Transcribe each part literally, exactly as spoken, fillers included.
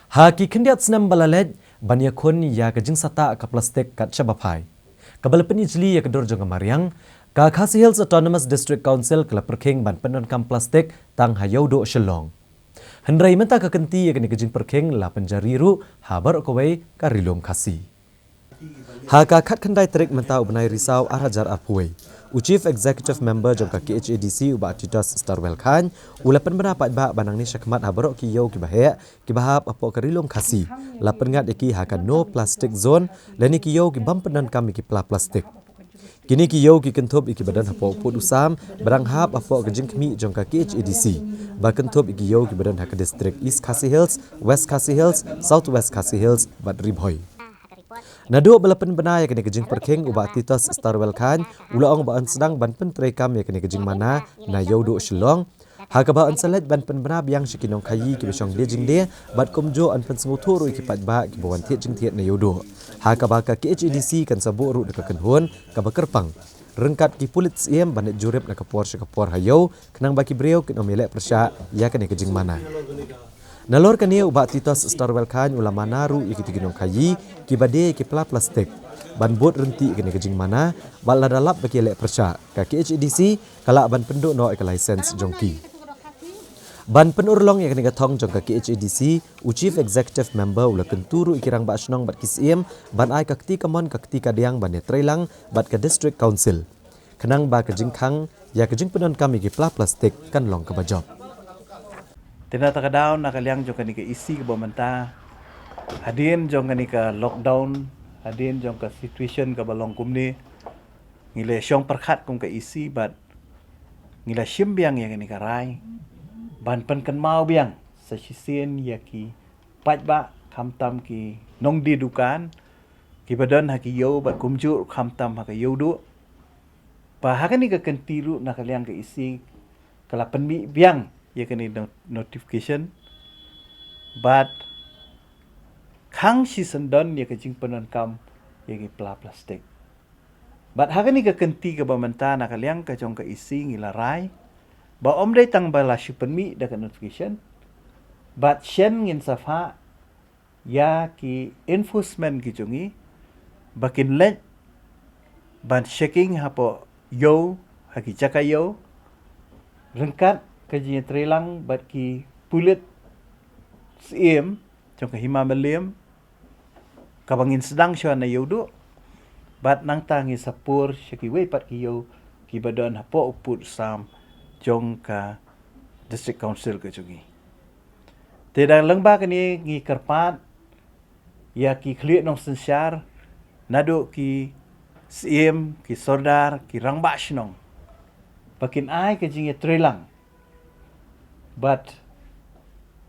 Ha ki khyndiat snem ba la leit, ban ïakhun ïa ka jingsahtah ka plastik kat shaba phai, kaba la pynijli ïa ka dur jong ka mariang, ka Khasi Hills Autonomous District Council ka la pyrkhing ban pyndonkam plastik tang ha Ïewduh Shillong. Hynrei mynta ka kynti ïa kane ka jingpyrkhing la pynjari ruh ha baroh kawei ka Ri Lum Khasi. Ha ka khatkhyndai tarik mynta u bnai Risaw arhajar arphew, u Chief Executive Member jong ka K H A D C u Bah Titos Starwell Chyne u la pynbna paidbah ba nangne shakhmat ha baroh ki ïew kiba heh kiba hap hapoh ka Ri Lum Khasi la pynngat ïa ki ha ka No Plastic Zone lane ki ïew ki bym pyndonkam ïa ki pla plastik. Kine ki ïew ki kynthup ïa kiba don hapoh u pud u sam ba dang hap hapoh ka jingkhmih jong ka K H A D C, ba kynthup ïa ki ïew kiba don ha ka district East Khasi Hills, West Khasi Hills, South West Khasi Hills bad Ri Bhoi. Naduh ba la pynbna ïa kane ka jingpyrkhing, u Bah Titos Starwell Chyne u la ong ba yn sdang ban pyntreikam ïa kane ka jingmana na Ïewduh Shillong, ha kaba yn sa leit ban pynbna biang sha ki nongkhaïi kiba shong die jingdie bad kumjuh yn pynsngewthuh ruh ïa ki paidbah kiba wan thied jingthied na Ïewduh, ha kaba ka K H A D C kan sa buh ruh da ka kynhun kaba kyrpang ryngkat ki pulit syiem ban leit jurip na ka por sha ka por ha ïew khnang ba ki briew kin ym ïaleh pyrshah ïa kane ka jingmana. Nalor kane, u Bah Titos Starwell Chyne u la mana ruh ïa kito ki nongkhaïi kiba die ïa ki pla plastik ban bud ryntih ïa kane ka jingmana, bad lada lap ba ki ïaleh pyrshah, ka K H A D C ka lah ban pynduh noh ïa ka license jong ki. Ban pynurlong ïa kane ka thong jong ka K H A D C, u Chief Executive Member u la kyntu ruh ïa ki rangbah shnong bad ki syiem ban ai ka kti kamon ka kti kadiang ban ïatreilang bad ka District Council, khnang ba ka jingkhang ïa ka jingpyndonkam ïa ki pla plastik kan long kaba jop. Te na kata ka daw, na ka liang jong kane ka E C kaba mynta, hadien jong kane ka lockdown, hadien jong ka situation kaba long kumne, ngi la shong pyrkhat kum ka E C bad ngi la shim biang ïa kane ka rai ban pynkynmaw biang sa shisien ïa ki paidbah, khamtam ki nongdie dukan kiba don ha ki ïew bad kumjuh khamtam ha ka Ïewduh, ba ha kane ka kynti ruh na ka liang ka E C ka la pynmih biang ïa kane no-, notification bad khang shisyndon ïa ka jingpyndonkam ïa ki pla plastik. Bad ha kane ka kynti kaba mynta, na ka liang ka jong ka E C ngi la rai ba ym dei tang ba la shu pynmih da ka notification, bad shen ngin sa phah ïa ki enforcement ki jong ngi ba kin leit ban checking hapoh ïew, ha ki jaka ïew, ryngkat ka jingïatreilang bad ki pulit syiem jong ka Hima Mylliem kaba ngin sdang shuwa na Ïewduh, bad nangta ngi sa pur sha kiwei pat ki ïew kiba don hapoh u pud u sam jong ka District Council ka jong ngi. Te da lyngba kane ngi kyrpad ïa ki khlieh nongsynshar, naduh ki syiem, ki sordar, ki rangbah shnong, ba kin ai ka jingïatreilang bad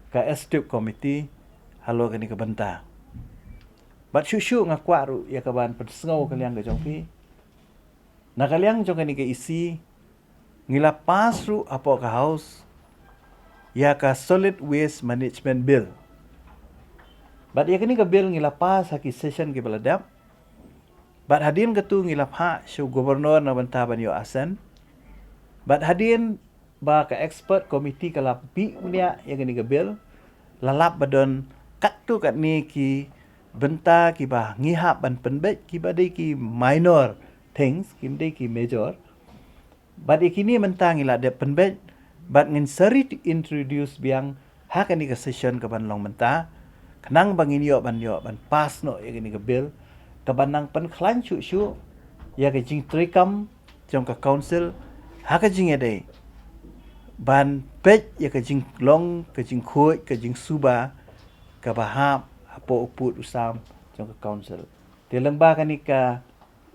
ka Executive Committee halor kane ka bynta. Bad shuh shuh nga kwah ruh ïa ka ban pynsngew ka liang ka jong phi. Na ka liang jong kane ka E C, ngi la pass ruh hapoh ka House ïa ka Solid Waste Management Bill. Bad ïa kane ka bill ngi la pass ha ki session kiba la dep. Bad hadien katu ngi la phah sha u Governor na bynta ban ïoh assent. Bad hadien ba ka expert committee ka la bih bniah ïa kane ka bill, la lap ba don katto katne ki bynta kiba ngi hap ban pynbeit, kiba dei ki minor things, kim dei ki major. Bad ïa kine mynta ngi la dep pynbeit bad ngin sa reintroduce biang ha kane ka session kaban long mynta, khnang ba ngin ïoh ban ïoh ban pass noh ïa kane ka bill kaban nang pynkhlaiñ shuh shuh ïa ka jingtreikam jong ka council ha ka jingïadei ban peit ïa ka jinglong, ka jingkhuid, ka jingsuba kaba hap hapoh u pud u sam jong ka council. Te lyngba kane ka,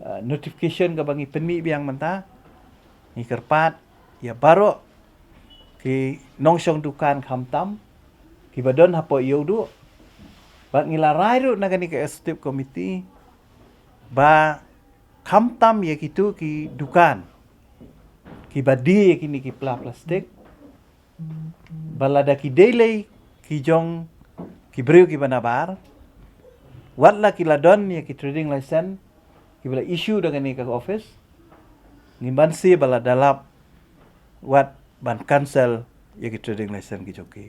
uh, notification kaba ngi pynmih biang mynta, ngi kyrpad ïa baroh ki nongshong dukan khamtam kiba don hapoh Ïewduh, bad ngi la rai ruh na kane ka executive committee ba khamtam ïa kito ki dukan kiba die ïa kine ki pla plastik, ba lada ki dei lei ki jong ki briew kiba nabar, wat la ki la don ïa ki trading license kiba la issue da kane ka office, ngim banse ba la da lap wat ban cancel ïa ki trading license ki jong ki.